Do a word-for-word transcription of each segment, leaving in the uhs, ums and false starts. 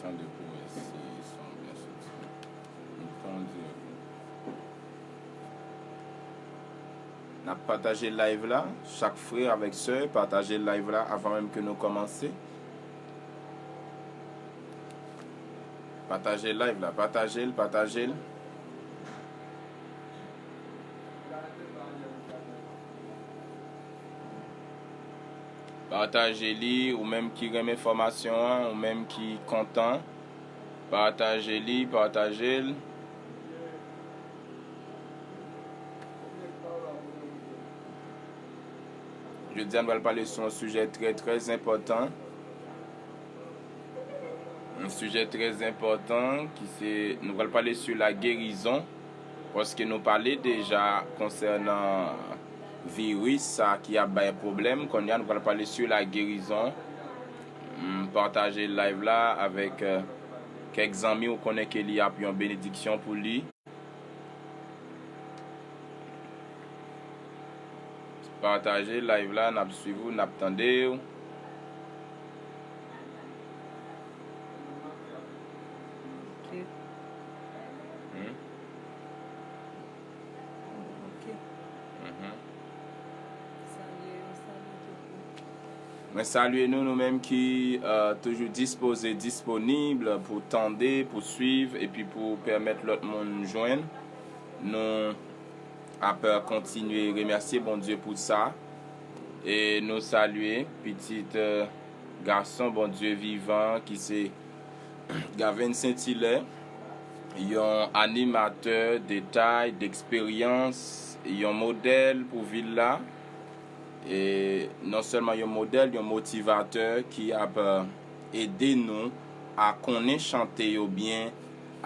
Tande pou wè si son byen soti. M konn di. N ap pataje live la, chak frè avèk sè, pataje live la avan menm ke nou kòmanse. Pataje live la, pataje l, pataje l. Pataje li, ou menm ki renmen fòmasyon an, ou menm ki kontan, pataje li, pataje l. Jodi a, nou pral pale sou yon sijè trè, trè enpòtan. Yon sijè trè enpòtan ki se, nou pral pale sou la gerizon, paske nou pale deja konsènan viris sa ki ap bay pwoblèm. Kounye a, nou pral pale sou la gerizon. M pataje live la avèk, euh, kèk zanmi ou konnen ke li ap yon benediksyon pou li. Pataje live la, n ap swiv ou, n ap tande w. Ok. Hmm? Ok. Mhm. Salye yo, salye tout moun. Mwen salye nou, nou menm ki, euh, toujou dispoze, disponib pou tande, pou swiv, epi pou pèmèt lòt moun jwenn. Nou ap, euh, kontinye remèsye Bondye pou sa. E nou salye pitit, euh, gason Bondye vivan ki se Gavin Saint-Hilaire, yon animatè detay, deksperyans, yon modèl pou vil la. E non sèlman yon modèl, yon motivatè ki ap, euh, ede nou a konnen chante yo byen,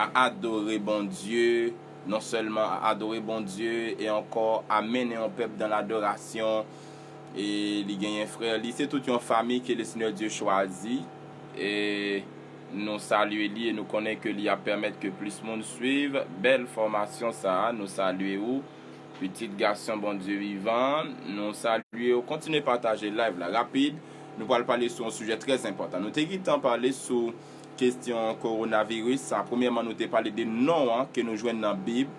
a adore Bondye, non sèlman a adore Bondye, e ankò a mennen yon pèp dan ladorasyon. E li genyen frè li, se tout yon fanmi ke Lesenyè Dye chwazi. E nou salye li e nou konnen ke li ap pèmèt ke plis moun swiv bèl fòmasyon sa a. Nou salye ou, pitit gason Bondye vivan. Nou salye ou. Kontinye pataje live la rapid. Nou pral pale sou yon sijè trè enpòtan. Nou te gentan pale sou kesyon kowonaviris sa. Premyèman, nou te pale de non an ke nou jwenn nan Bib.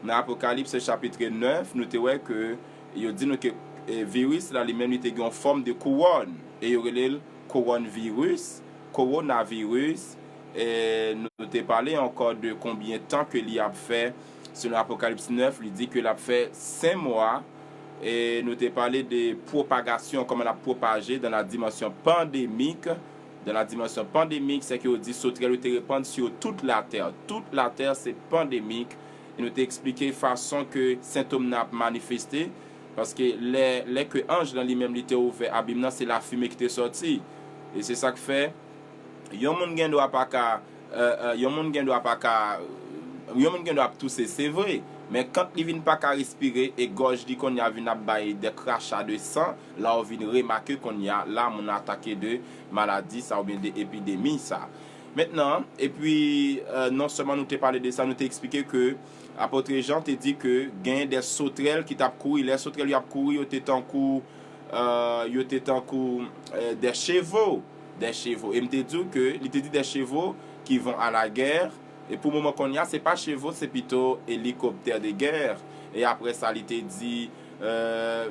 Nan Apokalips chapit nèf, nou te wè ke yo di nou ke, e, viris la, li menm, li te gen yon fòm de kouwòn. E yo rele l kouwòn viris, kowonaviris. E nou te pale ankò de konbyen tan ke li ap fè, selon Apokalips nèf, li di ke l ap fè senk mwa. E nou te pale de pwopagasyon, kòman l ap pwopaje dans la dimension pandémique. Dans la dimension pandémique, se ke yo di sotrèl yo te repann sur toute la terre. Toute la terre, se pandémique. E nou te eksplike fason ke sentòm nan ap manifeste. Paske lè, lè ke anj lan li menm li te ouvè abim nan, se lafimen ki te sòti. E se sa k fè, yon moun gen dwa pa ka, euh, euh, yon moun gen dwa pa ka, yon moun gen dwa ap touse, se vre. Men kan li vin pa ka respire e gòj li kounye a vin ap bay de kracha de san, la ou vin remake kounye a, la moun nan atake de maladi sa oubyen de epidemi sa. Mentnan, epi, euh, non sèlman nou te pale de sa, nou te eksplike ke Apot Jan te di ke genyen de sotrèl ki t ap kouri. Lè sotrèl yo ap kouri, yo te tankou, euh, yo te tankou, euh, de chevo, de chevo. E m te di w ke li te di de chevo ki vont à la guerre. E pou moman kounye a, se pa chevo, se pito elikoptè de guerre. E apre sa, li te di, euh,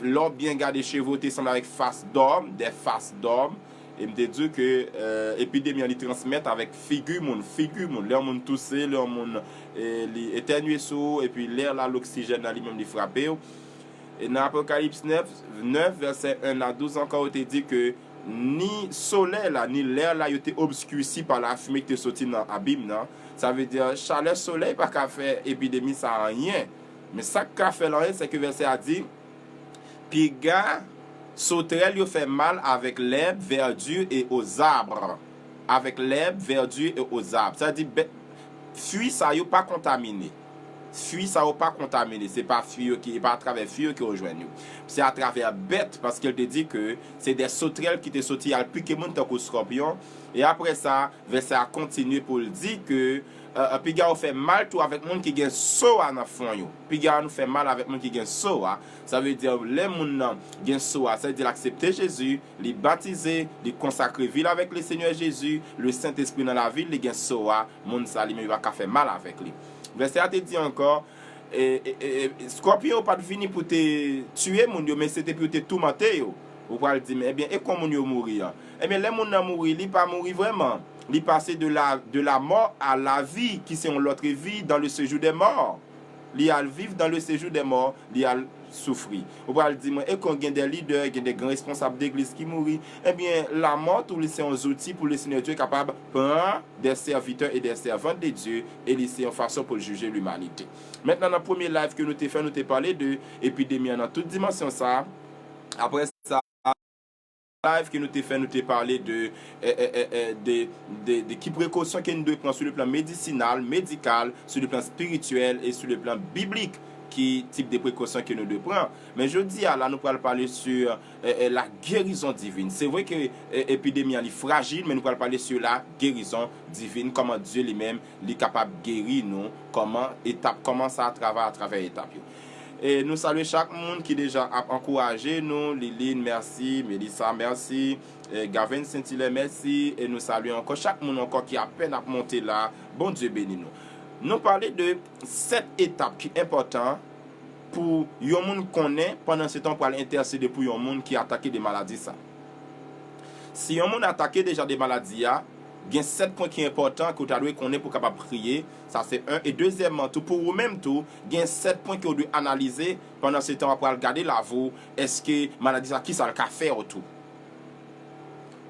lè w byen gade chevo, te sanble avèk fas dòm, de fas dòm. E m te di w ke, euh, epidemi an li transmèt avèk figi moun, figi moun. Lè yon moun touse, lè yon moun, e, li etènye sou ou, epi lè la, loksijèn nan li menm li frape w. E nan Apokalips nèf, nèf, vèsè en a douz ankò, yo te di ke ni solèy la, ni lè la, yo te obskirsi pa lafimen ki te soti nan abim nan. Sa vle di, chalè solèy pa ka fè epidemi sa anyen. Men sa k ka fè l anyen, se ke vèsè a di, piga sotrèl yo fè mal avec l'herbe verdue et aux arbres. Avec l'herbe verdue et aux arbres. Sa di, bèt, fwi sa yo pa kontamine. fi sa yo pa kontamine, se pa fi yo ki, e pa atravè fi yo ke yo jwenn yo. Se atravè bèt, paske l te di ke se de sotrèl ki te soti al pike moun tankou skòpyon. E apre sa, vèsè a kontinye pou l di ke, e, e, piga yo fè mal tou avèk moun ki gen so a nan fwon yo. Piga nou fè mal avèk moun ki gen so a. Sa vle di, lè moun nan gen so a, sa vle di l aksepte Jezi, li batize, li konsakre vi l avèk Lesenyè Jezi, Lesentespri nan lavi l, li gen so a, moun sa li menm yo pa ka fè mal avèk li. Vèsè a te di ankò, e, e, e, e, skòpyon yo pa t vini pou te tiye moun yo, men se te pou yo te toumante yo. Ou pral di m, ebyen, e kon moun yo mouri an? Ebyen, lè moun nan mouri, li pa mouri vrèman. Li pase de la, de la mort à la vie, ki se yon lòt vi, dans le séjour des morts. Li al viv dans le séjour des morts, li al soufri. Ou pral di mwen, e kon gen de lidè, gen de gran responsab legliz ki mouri? Ebyen, lamò tou li se yon zouti pou Lesenyè Dye kapab pran des serviteurs et des servantes de Dieu, e li se yon fason pou l jije limanite. Mentnan, nan premye live ke nou te fè, nou te pale de epidemi an nan tout dimansyon sa. Apre sa, live ke nou te fè, nou te pale de, e, e, e, e, de, de, de ki prekosyon ke nou dwe pran sou le plan medisinal, medikal, sou le plan espirityèl e sou le plan biblik, ki tip de prekosyon ke nou dwe pran. Men jodi a la, nou pral pale sur, e, e, la guérison divine. Se vre ke, e, epidemi an li frajil, men nou pral pale sur la guérison divine, kòman Dye li menm li kapab geri nou, kòman etap, kòman sa travay atravè etap yo. E nou salye chak moun ki deja ap ankouraje nou. Liline, mèsi. Melissa, mèsi. E Gavin Saint-Hilaire, mèsi. E nou salye ankò chak moun ankò ki apèn ap monte la. Bondye beni nou. Nou pale de sèt etap ki enpòtan pou yon moun konnen, pandan se tan w pral entèsede pou yon moun ki atake de maladi sa. Si yon moun atake deja de maladi a, gen sèt pwen ki enpòtan ke w ta dwe konnen pou w kapab priye. Sa se en. E dezyèmman tou, pou ou menm tou, gen sèt pwen ke w dwe analize pandan se tan w ap pral gade lavi w, èske maladi sa, kisa l ka fè w tou.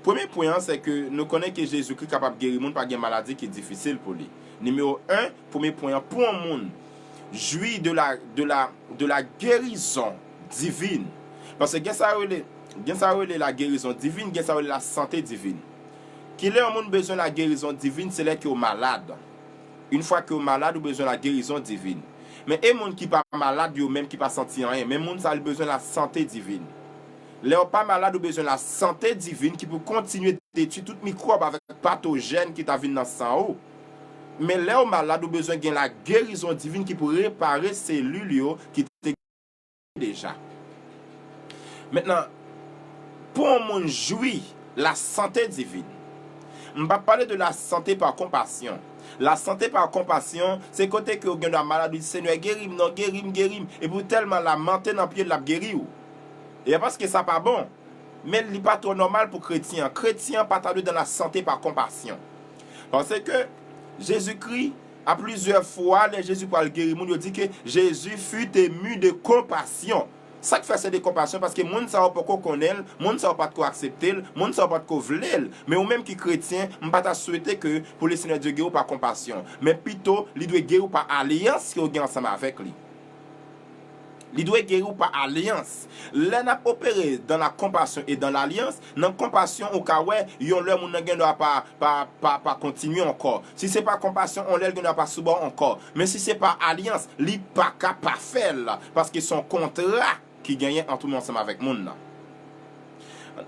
Premye pwen an, se ke nou konnen ke Jezikri kapab geri moun, pa gen maladi ki difisil pou li. Nimewo en, premye pwen an, pou yon moun jwi de la, de la, de la guérison divine. Paske gen sa yo rele, gen sa yo rele la guérison divine, gen sa yo rele la santé divine. Kilè yon moun bezwen la guérison divine? Se lè ke w malad. Yon fwa ke w malad, ou bezwen la guérison divine. Men e moun ki pa malad yo menm ki pa santi anyen, men moun sa li bezwen la santé divine. Lè w pa malad, ou bezwen la santé divine ki pou kontinye detwi tout mikwòb avèk patojèn ki ta vin nan san ou. Men lè w malad, ou bezwen gen la guérison divine ki pou repare selil yo ki te deja. Mentnan, pou yon moun jwi la santé divine, m p ap pale de la santé pa konpasyon. La santé pa konpasyon, se kote ke w gen dwa malad, ou di, Senyè, geri m non, geri m, geri m. Epi w tèlman lamante nan pye l, l ap geri w. E paske sa pa bon. Men li pa twò nòmal pou kretyen an. Kretyen an pa ta dwe dans la santé par compassion. Paske Jezikri, a plizyè fwa, lè Jezi pral geri moun, yo di ke Jezi fut ému de compassion. Sa k fè se de konpasyon? Paske moun sa yo poko konnen l, moun sa yo pa t ko aksepte l, moun sa yo pa t ko vle l. Men ou menm ki kretyen, m pa ta swete ke pou Lesenyè Dye geri w pa konpasyon. Men pito, li dwe geri w pa alyans ke w gen ansanm avèk li. Li dwe geri w pa alyans. Lè n ap opere dans la compassion et dans l'alliance, nan konpasyon ou ka wè yon lè moun nan gen dwa pa, pa, pa, pa kontinye ankò. Si se pa konpasyon, yon lè l gen dwa pa sou bò ankò. Men si se pa alyans, li pa ka pa fè l, paske se yon kontra ki genyen ant ou menm ansanm avèk moun nan.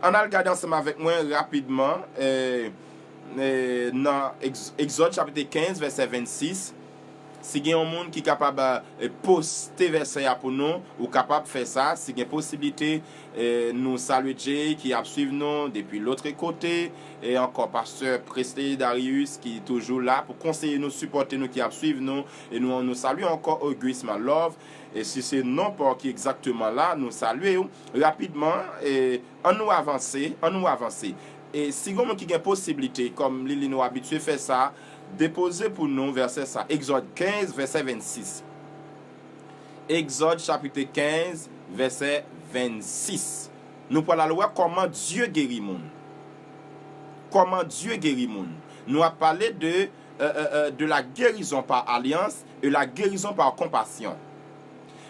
Ann al gade ansanm avèk mwen rapidman, eh, eh, nan Egz-, Egzòd chapit kenz, vèsè vennsis. Si gen yon moun ki kapab, eh, poste vèsè a pou nou, ou kapab fè sa. Si gen posiblite, eh, nou salye Jay ki ap swiv nou depi lotre kote. E ankò, pastè Presley Darius ki toujou la pou konseye nou, sipòte nou, ki ap swiv nou. E nou, nou salye ankò Auguste Malove. E si se non pa w ki egzakteman la, nou salye w. Rapidman, e, ann nou avanse, ann nou avanse. E si gen moun ki gen posiblite, kòm Lili nou abitye fè sa, depoze pou nou vèsè sa. Egzòd kenz, vèsè vennsis. Egzòd chapit kenz, vèsè vennsis. Nou pral al wè kòman Dye geri moun. Kòman Dye geri moun. Nou ap pale de, euh, euh, euh, de la guérison par alliance et la guérison par compassion.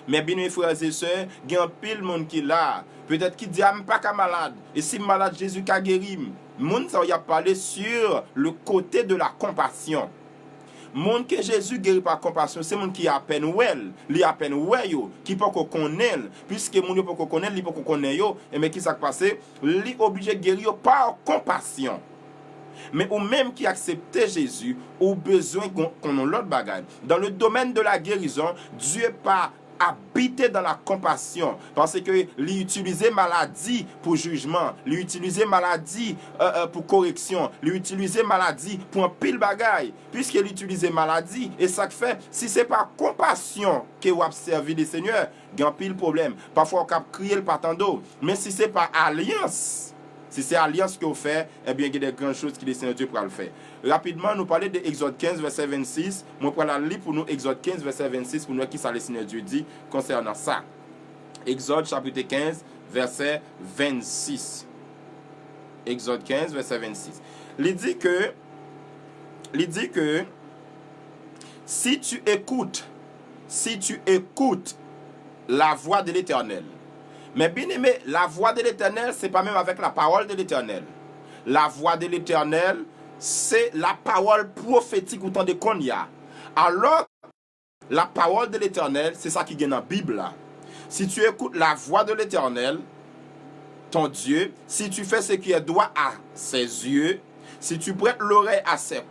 Men byeneme frè e sè, gen anpil moun ki la, petèt ki di, "A, m pa ka malad. E si m malad, Jezi ka geri m." Moun sa yo, y ap pale sur le côté de la compassion. Moun ke Jezi geri pa konpasyon, se moun ki apèn wè l, li apèn wè yo, ki poko konnen l. Piske moun yo poko konnen l, li poko konnen yo, enben ki sa k pase? Li oblije geri yo pa konpasyon. Men ou menm ki aksepte Jezi, ou bezwen gon- konn yon lòt bagay. Dans le domaine de la guérison, Dieu pa abite dans la compassion, paske li itilize maladi pou jijman, li itilize maladi, euh, euh, pou koreksyon, li itilize maladi pou anpil bagay. Piske li itilize maladi, e sa k fè, si se pa konpasyon ke w ap sèvi le Senyè, gen anpil pwoblèm. Pafwa w k ap kriye, l pa tande w. Men si se pa alyans, si se alyans ke w fè, ebyen, gen de gran choz ki le Senyè Dye pral fè. Rapidman, nou pale de Egzòd kenz, vèsè vennsis. Mwen pral al li pou nou Egzòd kenz, vèsè vennsis, pou nou wè ki sa le Senyè Dye di konsènan sa. Egzòd, chapit kenz, vèsè vennsis. Egzòd kenz, vèsè vennsis. Li di ke, li di ke, si tu écoutes, si tu écoutes la voix de l'Éternel. Men byeneme, la voix de l'Éternel, se pa menm avèk la parole de l'Éternel. La voix de l'Éternel, se la parole pwofetik ou tande kounye a. Alò, la parole de l'Éternel, se sa ki gen nan Bib la. Si tu écoutes la voix de l'Éternel, ton Dieu, si tu fais ce qui est droit à ses yeux, si tu prêtes l'oreille à ses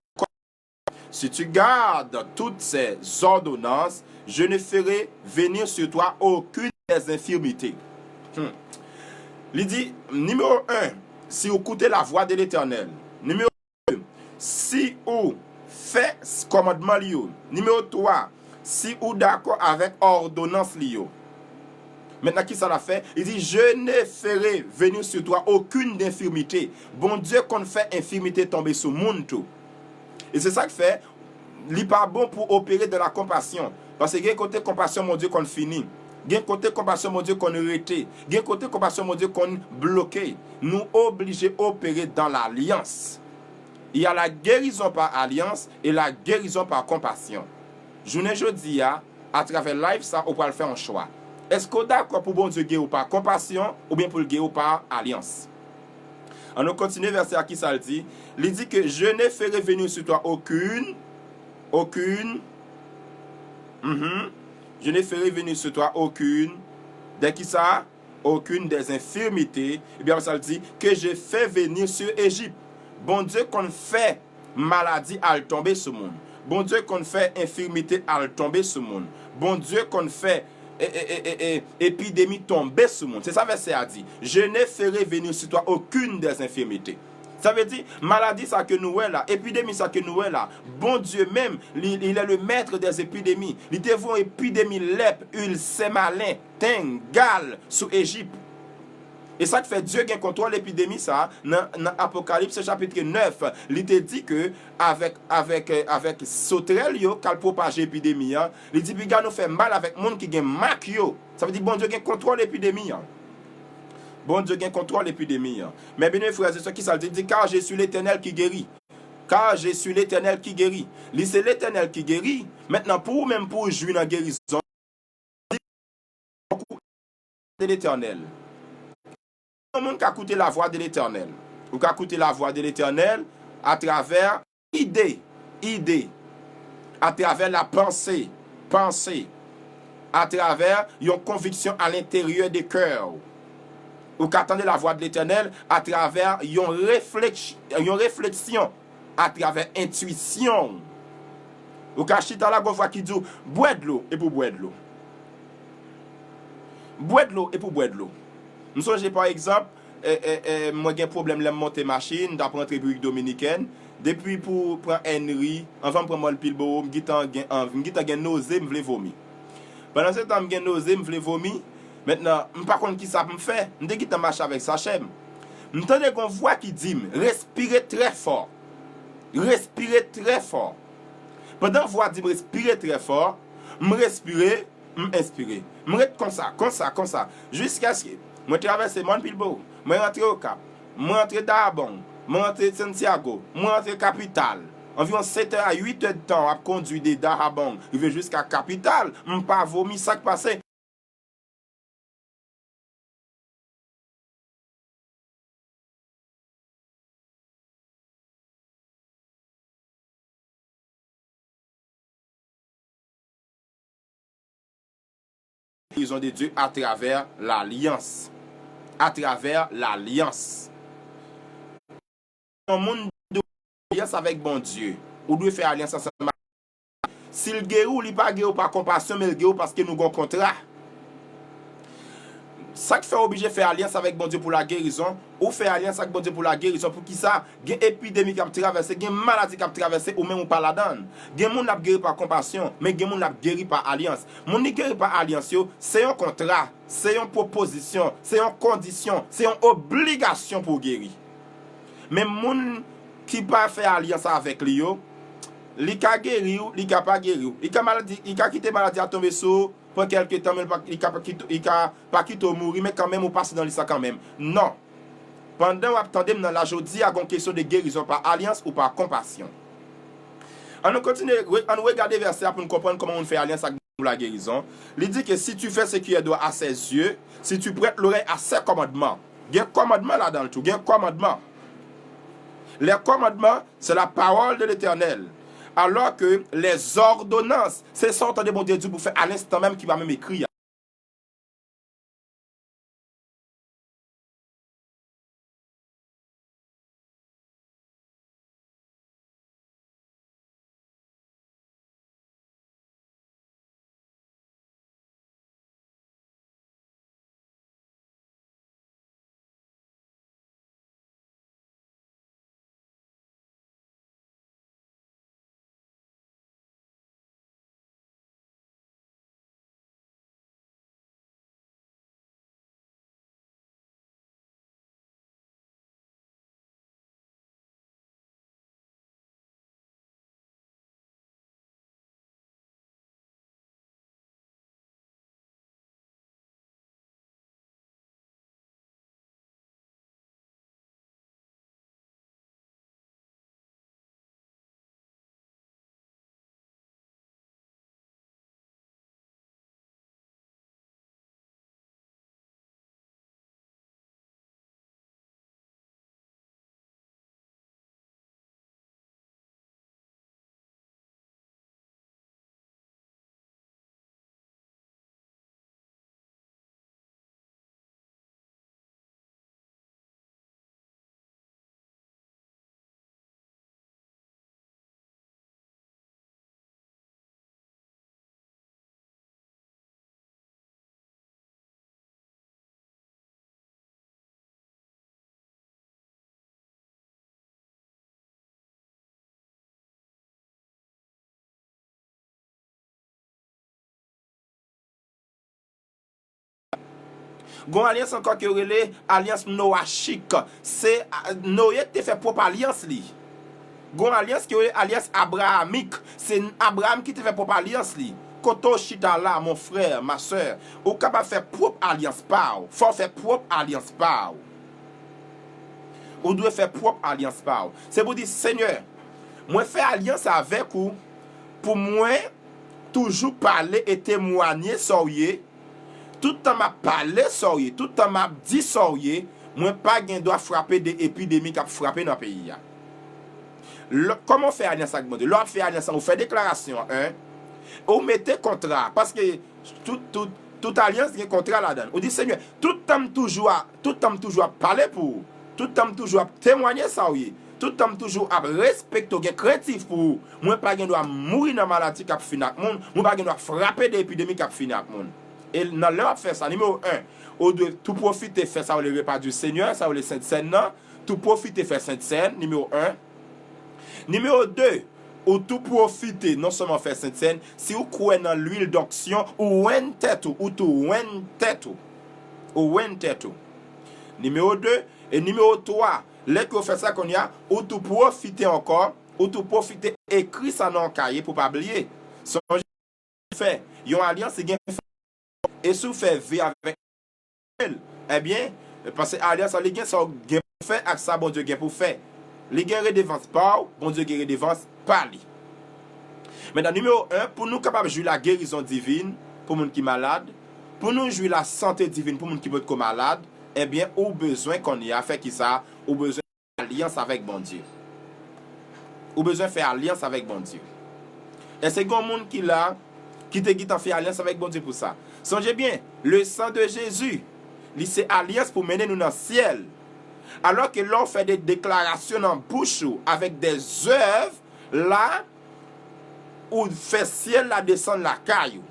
Si tu gardes toutes ses ordonnances, je ne ferai venir sur toi aucune des infirmités. Hmm. Li di, nimewo en, si ou koute la voix de l'Éternel. Nimewo de, si ou fè kòmandman li yo. Nimewo twa, si ou dakò avèk òdonans li yo. Mentnan, ki sa l ap fè? Li di, je ne ferai venir sur toi aucune d'infirmité. Bondye konn fè enfimite tonbe sou moun tou. E se sa k fè, li pa bon pou opere dans la compassion. Paske gen kote konpasyon Bondye konn fini. Gen kote konpasyon Bondye konn rete. Gen kote konpasyon Bondye konn bloke. Nou oblije opere dans l'alliance. Il y a la guérison par alliance et la guérison par compassion. Jounen jodi a, atravè live sa, ou pral fè yon chwa. Èske w dakò pou Bondye geri w pa konpasyon oubyen pou l geri w pa alyans? Ann nou kontinye vèsè a, ki sa l di? Li di ke je ne ferai venir sur toi aucune, aucune, mhm, je ne ferai venir sur toi aucune, de ki sa? Aucune des infirmités, ebyen, sa l di, que je fais venir sur Égypte. Bondye konn fè maladi al tonbe sou moun. Bondye konn fè enfimite al tonbe sou moun. Bondye konn fè, e, e, e, e, e, epidemi tonbe sou moun. Se sa vèsè a di. Je ne ferai venir sur toi aucune des infirmités. Sa vle di, maladi sa ke nou wè la, epidemi sa ke nou wè la, Bondye menm, li, il est le maître des épidémies. Li te voye epidemi lèp, ilsè malen, teng, gal sou Ejip. E sa k fè Dye gen kontwòl epidemi sa a nan, nan Apokalips chapit nèf. Li te di ke avèk, avèk, eh, avèk sotrèl yo k al pwopaje epidemi an, li di, piga nou fè mal avèk moun ki gen mak yo. Sa vle di Bondye gen kontwòl epidemi an. Bondye gen kontwòl epidemi an. Men byeneme frè e sè, ki sa l di? Li di, car je suis l'Éternel qui guérit. Car je suis l'Éternel qui guérit. Li se Letènèl ki geri. Mentnan, pou ou menm, pou w jwi nan gerizon, de l'Éternel. Yon moun ka koute lavwa de Letènèl. Ou ka koute lavwa de Letènèl atravè ide, ide, atravè la panse, panse, atravè yon konviksyon a lenteryè de kè w. Ou ka tande lavwa de Letènèl atravè yon refleks-, yon refleksyon, atravè entwisyon w. Ou ka chita la, gon vwa ki di w, bwè dlo, epi w bwè dlo. Bwè dlo, epi w bwè dlo. M sonje, pa egzanp, e, e, e, mwen gen pwoblèm lè m monte machin, m t ap rantre Repiblik Dominikèn. Depi pou pran Henry, anvan m pran Mòn Pilbowo, m gentan gen anvi, m gentan gen noze, m vle vomi. Pandan se tan, m gen noze, m vle vomi. Mentnan, m pa konn ki sa pou m fè. M te gentan mache avèk sachè m. M tande gon vwa ki di m, respire trè fò. Respire trè fò. Pandan vwa di m respire trè fò, m respire, m enspire. M ret konsa, konsa, konsa, jiskaske mwen travèse Mòn Pilbowo, mwen rantre Okap, mwen rantre Dahabong, mwen rantre Santiago, mwen rantre kapital. Anviwon sèt è a uit è de tan w ap kondui de Dahabong rive jiska kapital, m pa vomi, sa k pase? guérison de Dieu à travers l'alliance. À travers l'alliance. Yon moun dwe fè alyans avèk Bondye. Ou dwe fè alyans ansanm ak. Si l geri w, li pa geri w pa konpasyon, men l geri w paske nou gon kontra. Sa k fè w oblije fè alyans avèk Bondye pou lagerizon, ou fè alyans ak Bondye pou lagerizon. Poukisa? Gen epidemi k ap travèse, gen maladi k ap travèse, ou menm ou pa ladan l. Gen moun l ap geri pa konpasyon, men gen moun l ap geri pa alyans. Moun li geri pa alyans yo, se yon kontra, se yon pwopozisyon, se yon kondisyon, se yon obligasyon pou w geri. Men moun ki pa fè alyans avèk li yo, li ka geri w, li ka pa geri w. Li ka maladi, li ka kite maladi a tonbe sou ou, pran kèlke tan, men li pa, li ka pa kite, li ka pa kite w mouri, men kanmenm ou pase nan lis la kanmenm. Non. Pandan w ap tande m nan la jodi a, gon kesyon de gerizon pa alyans ou pa konpasyon. An nou kontinye, re- an nou regade vèsè a pou n konprann kòman moun fè alyans ak pou lagerizon. Li di ke si tu fais ce qui est droit à ses yeux, si tu prêtes l'oreille à ses commandements. Gen kòmandman ladan l tou, gen kòmandman. Les commandements, c'est la parole de l'Éternel. Alors que les ordonnances, se sa w tande Bondye di w pou fè a lenstan menm ki pa menm ekri a. Gon alyans ankò ke yo rele alyans noachik. Se a- Noye ki te fè pwòp alyans li. Gon alyans ke yo rele alyans abrahamik. Se Abraham ki te fè pwòp alyans li. Kote w chita la, mon frè, ma sè, ou kapab fè pwòp alyans pa w. Fò w fè pwòp alyans pa w. Ou dwe fè pwòp alyans pa w. Se pou di, Senyè, mwen fè alyans avèk ou pou mwen toujou pale e temwanye sa w ye. Tout tan m ap pale sa w ye, tout tan m ap di sa w ye, mwen pa gen dwa frape de epidemi k ap frape nan peyi a. Lè- Kòman w fè alyans ak Bondye? Lè w ap fè alyans lan, ou fè deklarasyon an, en, ou mete kontra, paske tout, tout, tout alyans gen kontra ladan l. Ou di, Senyè, tout tan m toujou a, tout tan m toujou ap pale pou ou, tout tan m toujou ap temwanye sa w ye, tout tan m toujou ap respekte w, gen krentif pou ou, mwen pa gen dwa mouri nan maladi k ap fini ak moun, mwen pa gen dwa frape de epidemi k ap fini ak moun. E nan lè w ap fè sa, nimewo en, ou dwe tou pwofite fè sa w rele repa di Senyè, sa w rele Sentsèn nan, tou pwofite fè Sentsèn, nimewo en. Nimewo de, ou tou pwofite non sèlman fè Sentsèn, si w kwè nan lwil donksyon, ou wenn tèt ou, ou tou wenn tèt ou. Ou wenn tèt ou. Nimewo de, e nimewo twa, lè ke w fè sa kounye a, ou tou pwofite ankò, ou tou pwofite ekri sa nan yon kaye pou w pa bliye. Sonje fè yon alyans, li gen fè. E si w fè ve avèk l, ebyen, paske alyans lan, li gen sa w gen pou fè ak sa Bondye gen pou fè. Li gen redevans pa w, Bondye gen redevans pa li. Mentnan, nimewo en, pou nou kapab jwi la gerizon divin pou moun ki malad, pou nou jwi la sante divin pou moun ki potko malad, ebyen, ou bezwen kounye a fè kisa? Ou bezwen alyans avèk Bondye. Ou bezwen fè alyans avèk Bondye. Èske gen yon moun ki la, ki te gentan fè alyans avèk Bondye pou sa. Sonje byen, le san de Jezi, li se alyans pou mennen nou nan syèl. Alò ke lè w fè de deklarasyon nan bouch ou avèk de zèv, la, ou fè syèl la desann lakay ou.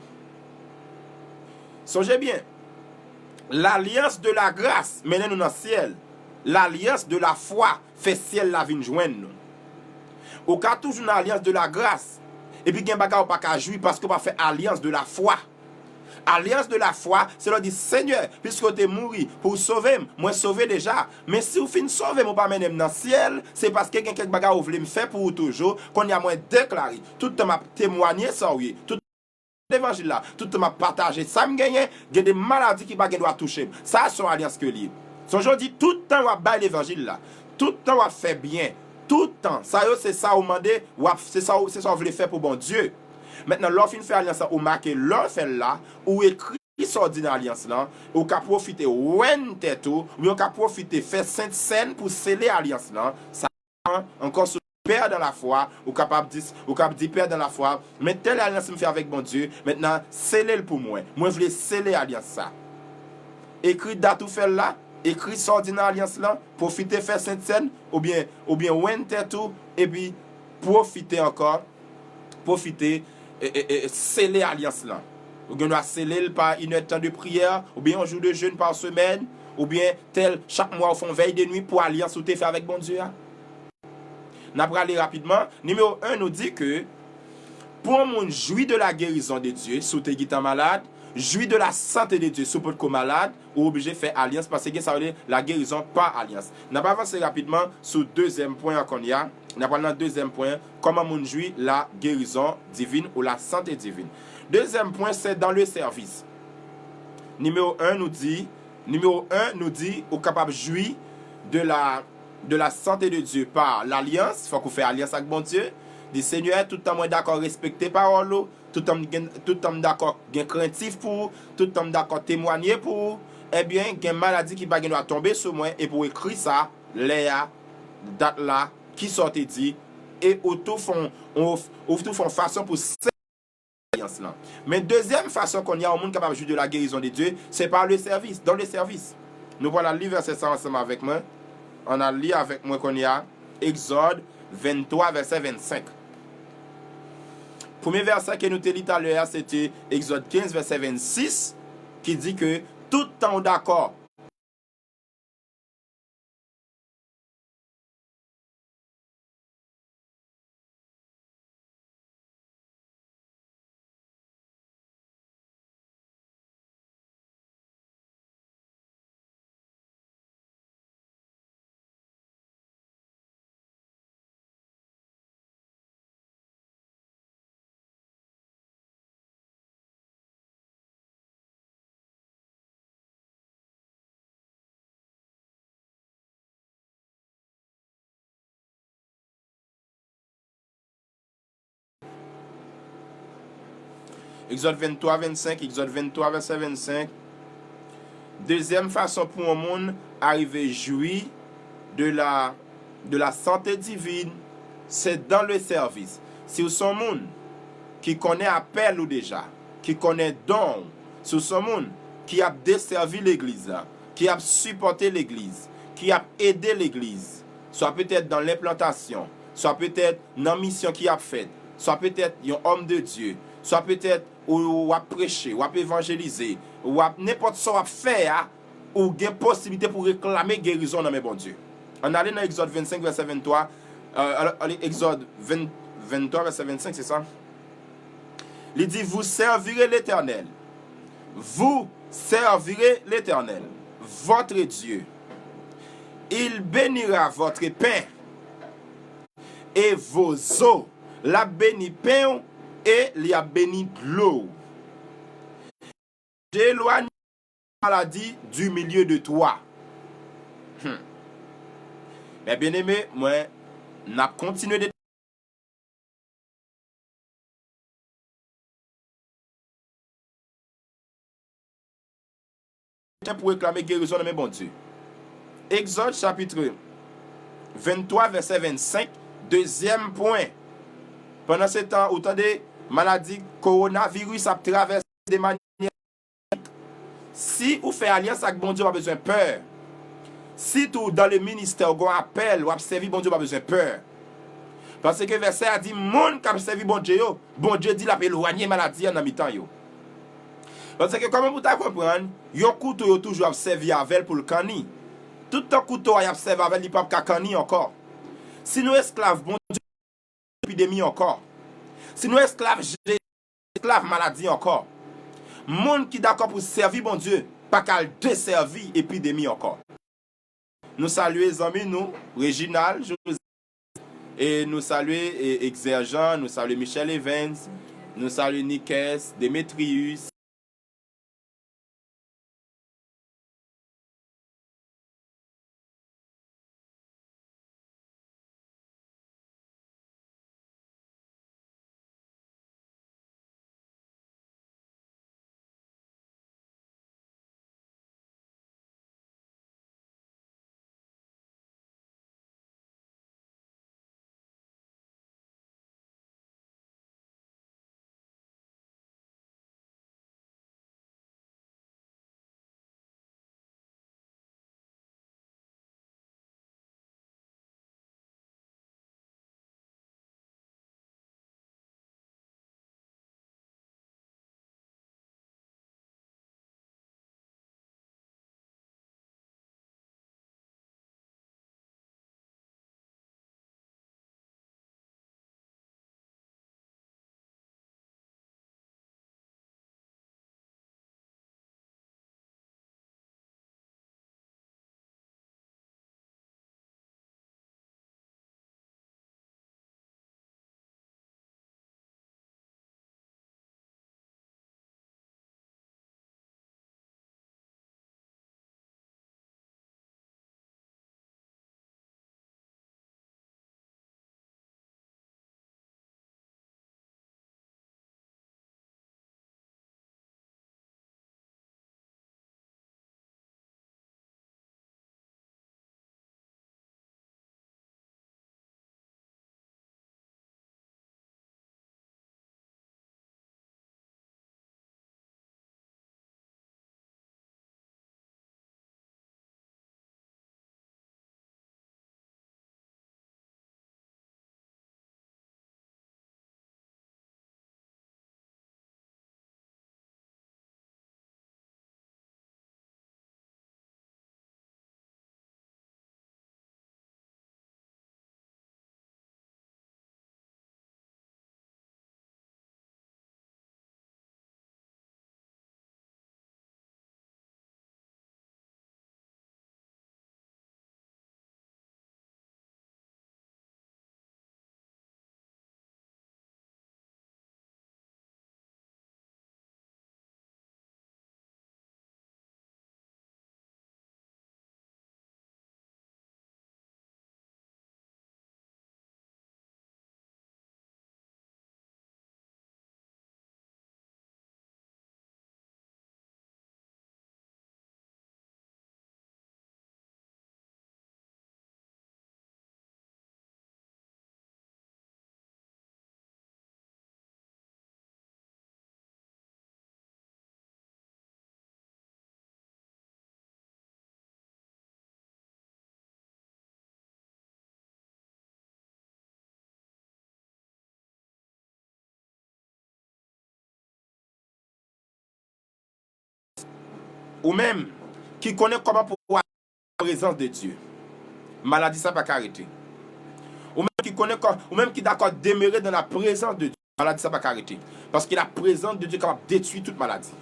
Sonje byen, lalyans de la gras mennen nou nan syèl. Lalyans de la fwa fè syèl la vin jwenn nou. Ou ka toujou nan alyans de la gras, epi gen bagay ou pa ka jwi paske ou pa fè alyans de la fwa. Alyans de la fwa, se lè w di, Senyè, piske w te mouri pou w sove m, mwen sove deja. Men si w fin sove m, ou pa mennen m nan syèl, se paske gen kèk bagay ou vle m fè pou ou toujou. Kounye a mwen deklare, tout tan m ap temwanye sa w ye, tout levanjil la, tout tan m ap pataje sa m genyen, gen de maladi ki pa gen dwa touche m. Sa a se yon alyans ke l ye. Sonje w di, tout tan w ap bay levanjil la, tout tan w ap fè byen, tout tan, sa yo se sa ou mande, w ap, se sa ou, se sa w vle fè pou Bondye. Mentnan, lè w fin fè alyans lan, ou make lè w fè l la, ou ekri sa w di nan alyans lan, ou ka pwofite wenn tèt ou, oubyen ou ka pwofite fè sent sèn pou sele alyans lan. Sa, ankò, si w pè dan lafwa, ou kapab di, ou kab di, Pè, dan lafwa, men tèl alyans m fè avèk Bondye, mentnan, sele l pou mwen. Mwen vle sele alyans sa. Ekri dat ou fè l la, ekri sa w di nan alyans lan, pwofite fè sent sèn, oubyen, oubyen wenn tèt ou, epi pwofite ankò, pwofite, e, e, e, sele alyans lan. Ou gen dwa sele l pa inèdtan de priyè, oubyen yon jou de jèn pa semèn, oubyen tèl, chak mwa ou fè yon vèy de nwi pou alyans ou te fè avèk Bondye a. N a prale rapidman. Nimewo en, nou di ke pou yon moun jwi de la guérison de Dieu, si w te gentan malad, jwi de la santé de Dieu, si w potko malad, ou oblije fè alyans, paske gen sa yo rele la guérison par alliance. N ap avanse rapidman sou dezyèm pwen an kounye a. N ap pral nan dezyèm pwen, kòman moun jwi la guérison divine ou la santé divine. Dezyèm pwen, se dans le service. Nimewo en, nou di, nimewo en, nou di, ou kapab jwi de la, de la santé de Dieu par l'alliance, fòk ou fè alyans ak Bondye. Di, Senyè, tout tan mwen dakò respekte pawòl ou, tout tan m gen, tout tan m dakò gen krentif pou ou, tout tan m dakò temwanye pou ou, ebyen, gen maladi ki pa gen dwa tonbe sou mwen, epi w ekri sa, lè a, dat la, kisa w te di, e ou tou fè yon, ou, ou tou fè yon fason pou sele alyans lan. Men dezyèm fason kounye a yon moun kapab jwi de la guérison de Dieu, se par le service, dans le service. Nou pral al li vèsè sa ansanm avèk mwen. Ann al li avèk mwen kounye a, Egzòd venntwa, vèsè vennsenk. Premye vèsè ke nou te li talè a, se te Egzòd kenz, vèsè vennsis, ki di ke tout tan w dakò Egzòd venntwa, vennsenk, Egzòd venntwa, vèsè vennsenk. Dezyèm fason pou yon moun arive jwi de la, de la santé divine, se dans le service. Si w se yon moun ki konnen apèl ou deja, ki konnen don w, si w se yon moun ki ap desèvi legliz la, ki ap sipòte legliz, ki ap ede legliz, swa petèt dans l'implantation, swa petèt nan misyon ki ap fèt, swa petèt yon homme de Dieu, swa petèt ou w ap preche, w ap evanjelize, w ap, nenpòt sa w ap fè a, ou gen posiblite pou reklame gerizon nan men Bondye. Ann ale nan Egzòd vennsenk, vèsè venntwa, euh, ale, ale, Egzòd ven, venntwa, vèsè vennsenk, se sa? Li di, Vous servirez l'Éternel. Vous servirez l'Éternel, votre Dieu. Il bénira votre pain et vos eaux. L ap beni pen w e li ap beni dlo w. Elwanye maladi du milieu de toi. Hmm. Mes bien-aimés, mwen, n ap kontinye de pou reklame gerizon nan men Bondye. Egzòd chapit venntwa, vèsè vennsenk, dezyèm pwen. Pandan se tan, ou tande, maladi kowonaviris ap travèse de manyè, si ou fè alyans ak Bondye, w pa bezwen pè. Si tou dans le ministère, ou gen apèl, w ap sèvi Bondye, w pa bezwen pè. Paske vèsè a di, moun k ap sèvi Bondye yo, Bondye di l ap elwanye maladi a nan mitan yo. Paske kòman pou w ta konprann, yon kouto yo toujou ap sèvi avè l pou l kanni. Tout tan kouto a y ap sèvi avè l, li p ap ka kanni ankò. Si nou esklav Bondye, epidemi ankò. Si nou esklav Jezi, esklav maladi ankò. Moun ki dakò pou sèvi Bondye pa ka al desèvi epidemi ankò. Nou salye zanmi nou, Reginald Joseph, e nou salye, e, Exerjean, nou salye Michel Evans, nou salye Niques, Demetrius, Ou menm ki konnen kòman pou w al nan prezans de Dye, maladi sa pa ka rete. Ou menm ki konnen kò, ou menm ki dakò demere dans la présence de Dieu, maladi sa pa ka rete. Paske la prezans de Dye kapab detwi tout maladi.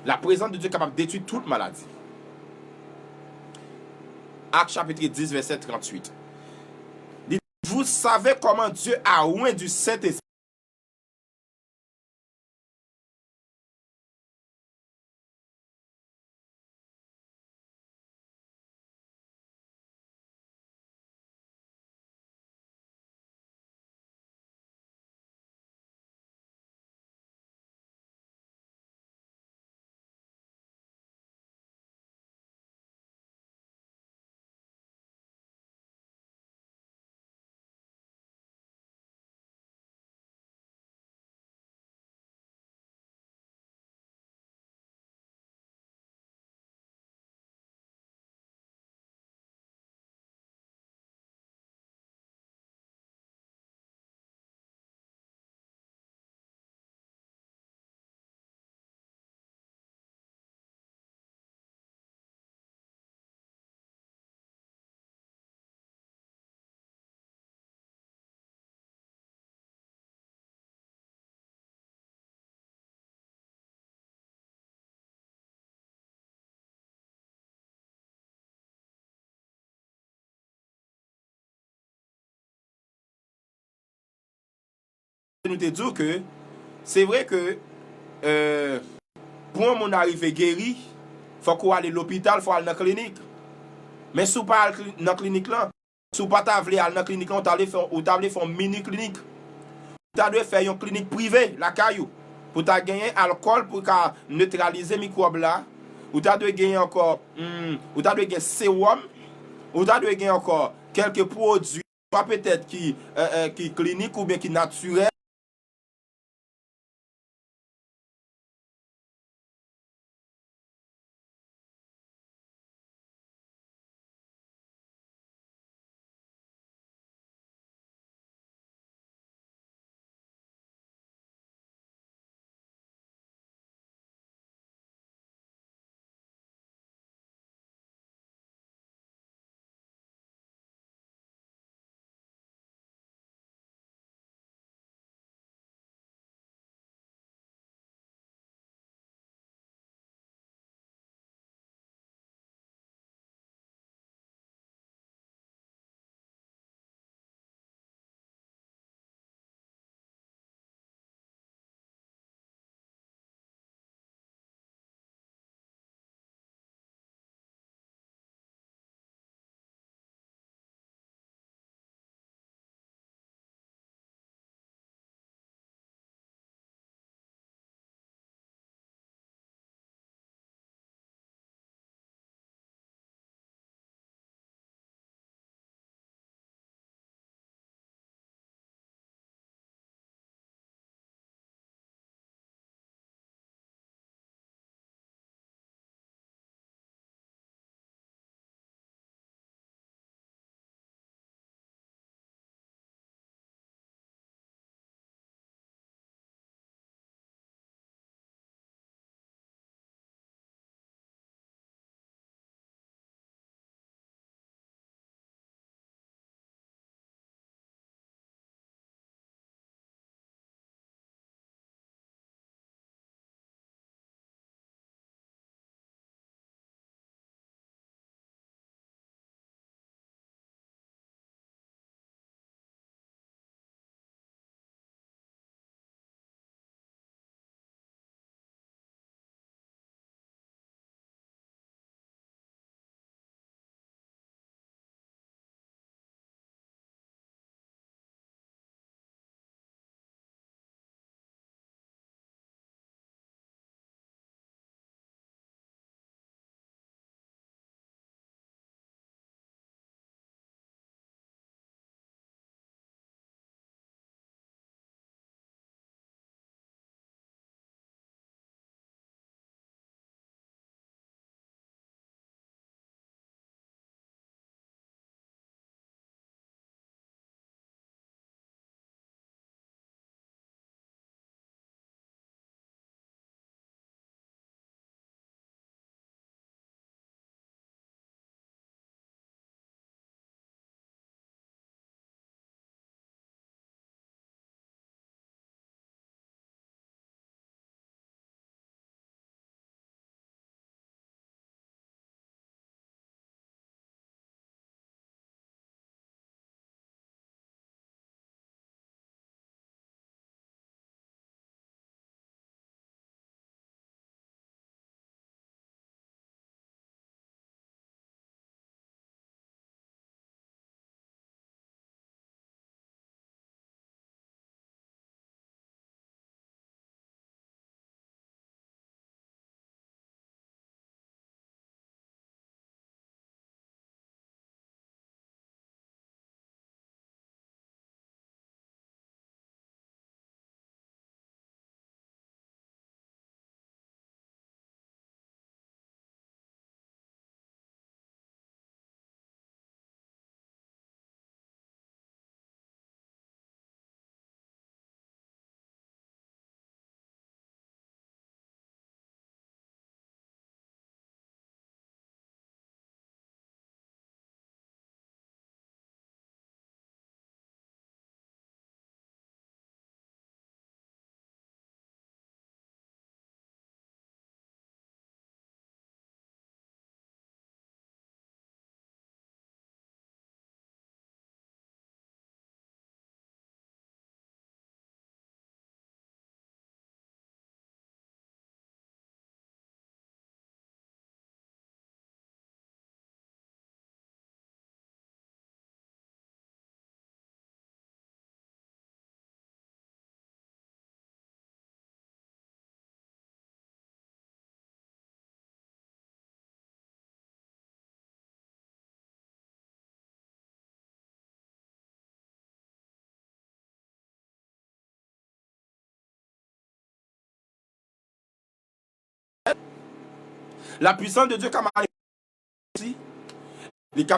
La prezans de Dye kapab detwi tout maladi. Actes chapitre dix, verset trente-huit. Li di, vous savez comment Dieu a oint du Saint-Esprit nou te di w ke se vre ke, euh, pou yon moun arive geri, fòk ou ale lopital, fò al nan klinik. Men si w pa al kli- nan klinik lan, si w pa ta vle al nan klinik lan, ou ta vle fè, ou ta vle fè yon mini klinik. Ou ta dwe fè yon klinik prive lakay ou. Pou ta genyen alkòl pou ka netralize mikwòb la. Ou ta dwe genyen ankò, hmm, ou ta dwe gen sewòm. Ou ta dwe gen ankò kèlke pwodui, swa petèt ki, euh, euh, ki klinik oubyen ki natirèl. La puissance de Dieu ka manifeste aussi